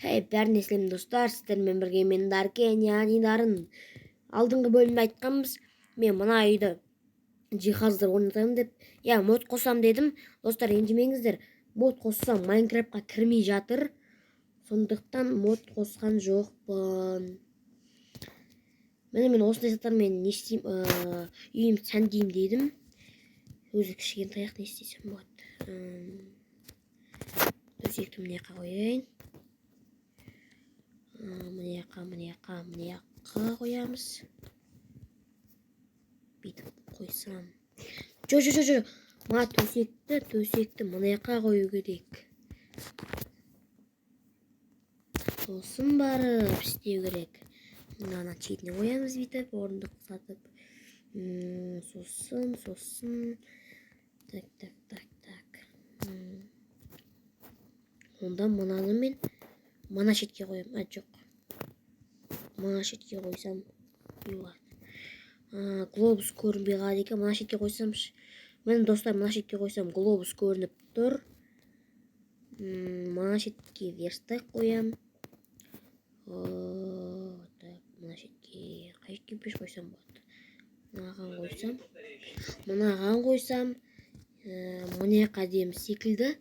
Hey, бәріне сәлем, достар! Сіздермен бірге мен, Даркен, яғни Дарын. Алдыңғы бөлімде айтқанбыз, мен мына үйді жиһаздар орнатамын деп, иә, мод қосам дедім. Достар, ренжімеңіздер, мод қоссам, Майнкрафтқа кірмей жатыр, сондықтан мод қосқан жоқпын. Міне, мен осындай заттармен не істеймін? Үйімді сәндеймін дедім. Өзі кішкентай ақ, не істесем болады? Төсекті мына жаққа қояйын. Мына жаққа, мына жаққа, мына жаққа қоямыз. Бүйтіп қойсам, жоқ, жоқ, жоқ, жоқ, мына төсекті мына жаққа қою керек. Сосын барып істеу керек. Мынаны шетіне қоямыз, бүйтіп орындық сатып. Сосын так, так, так, так. Онда мынаны мен мына шетке қоямын. А, жоқ, мына шетке қойсам не болады? Глобус көрінбей қалады екен. Мына шетке қойсамшы. Міне, достар, мына шетке қойсам, глобус көрініп тұр. Мына шетке верстак қоямын. Так, мына шетке қай шетке пеш қойсам болады? Мынаған қойсам, мынаған қойсам, мына жаққа әдемі секілді.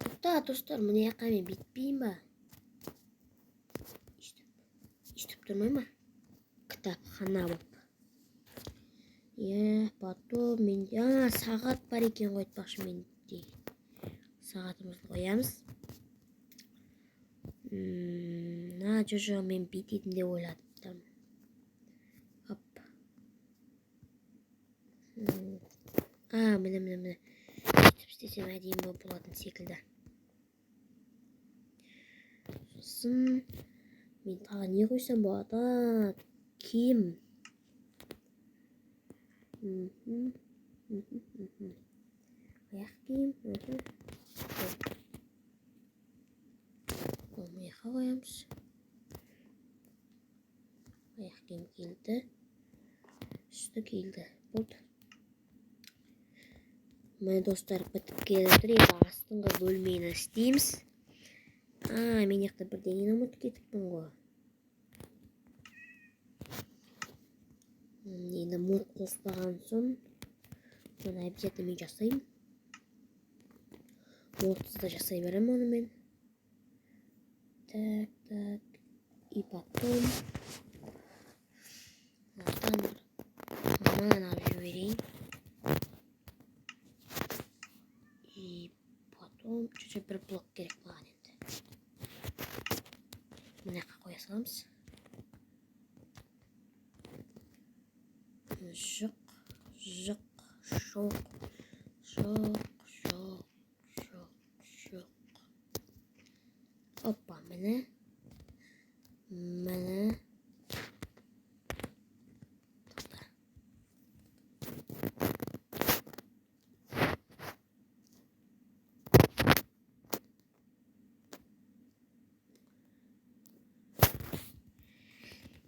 Тоқта, достар, мына жаққа мен бүйтпеймін ба? Өйстіп тұрмай ма, кітапхана болып? Иә, потом менде сағат бар екен ғой. Айтпақшы, менде сағатымызды қоямыз. А, жоқ, мен бүйтетін деп ойладым. Оп. А, міне, міне, міне, бүйтіп істесем, әдемі болатын секілді. Сосын мен тағы не қойсам болады? А, киім. мхм мхм мхм аяқ киім. Мына жаққа қоямыз. Аяқ киім келді, үсті келді, болды. Міне, достар, бітіп келе жатыр. Енді астыңғы бөлмені істейміз. А, мен мына жақта бірдеңені ұмытып кетіппін ғой. Енді мод қоспаған соң, оны обязательно мен жасаймын. Модсыз да жасай беремін оны мен. Так, так, и потом мынадан мынаны алып жіберейін. И потом чуть-чуть бір блок керек маған. Енді мына жаққа қоя саламыз. Жоқ, жоқ, жоқ, жоқ, жоқ, жоқ, жоқ. Опа, міне, міне. Тоқта.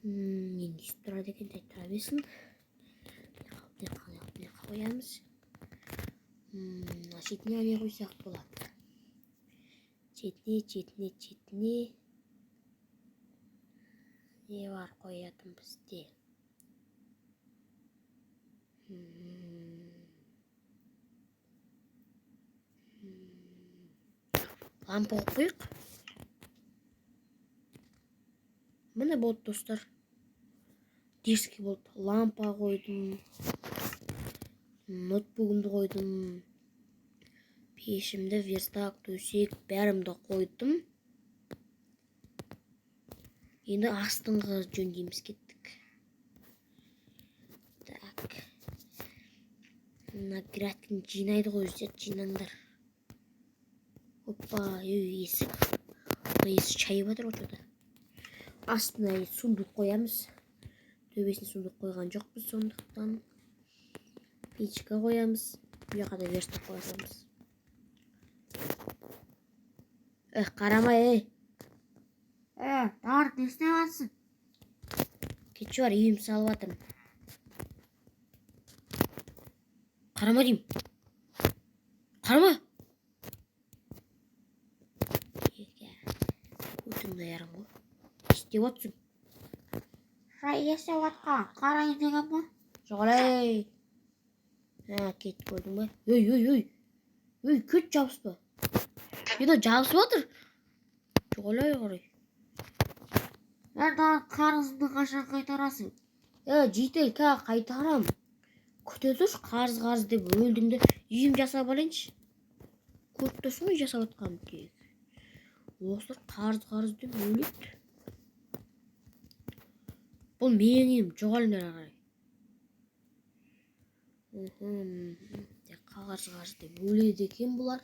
Енді естіп тұрады екен, жай тұра берсін. Мына жаққа, мына жаққа қоямыз. Мына шетіне не қойсақ болады? Шетіне, шетіне, шетіне не бар қоятын бізде? Лампа қойып қояйық. Міне, болды, достар, дерзкий болды. Лампа қойдым, ноутбугымды қойдым, пешімді, верстак, төсек, бәрімді қойдым. Енді астыңғы жөндейміз. Кеттік. Так, мына грядканы жинайды ғой өздері, жинаңдар. Опа, ей, есік, мына есік шайып жатыр ғой че-то. Астына сундук қоямыз. Төбесіне сундук қойған жоқпыз, сондықтан печка қоямыз. Бұл жаққа да верстак қоя саламыз. Ей, қарама, ей! Е, Дарын, не істеп жатырсың? Кетші, бар, үйім салып жатырмын. Қарама деймін, қарама. Сондай арам ғой. Не істеп отырсың? Жай не істеп жатқан? Қарайын деген ғой. Жоғал, ей. Ә, кет, көрдің ба? Ей, ей, ей. Ей, кет, жабыспа. Еді, жабысып отыр. Жоғал, ей, қарай. Е, Дарын, қарызыңды қашан қайтарасың? Е, житель, қайтарам. Күте тұршы, қарыз, қарыз деп өлдім де, үйім жасап алайыншы. Көріп тұрсың ғой жасап жатқанымды тек. Осылар қарыз, қарыз деп өледі. Бұл менің үйім, жоғалыңдар ары қарай. Қарыз, қарыз деп өледі екен бұлар.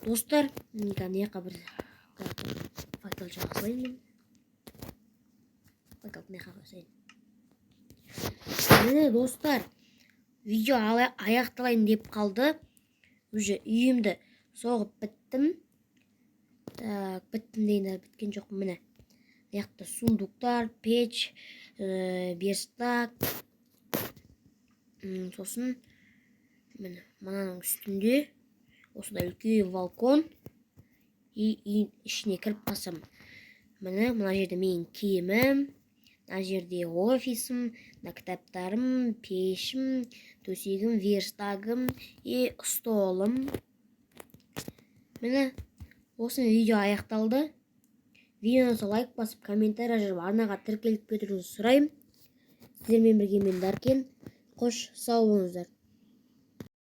Достар, мына жаққа бір факел жаға салайын мен. Факелді мына жаққа қоя. Міне, достар, видео аяқталайын деп қалды. Уже үйімді соғып біттім. Так, біттім дегенде, біткен жоқпын, міне. Мына жақта сундуктар, печь, верстак. Сосын міне, мынаның үстінде осындай үлкен балкон. И үйдің ішіне кіріп қалсам, міне, мына жерде менің киімім, мына жерде офисім, мына кітаптарым, пешім, төсегім, верстагым и столым. Міне, осы видео аяқталды. Видеоны лайк басып, комментарий жазып, арнаға тіркеліп кетуіңізді сұраймын. Сіздермен бірге мен, Даркен. Қош, сау болыңыздар.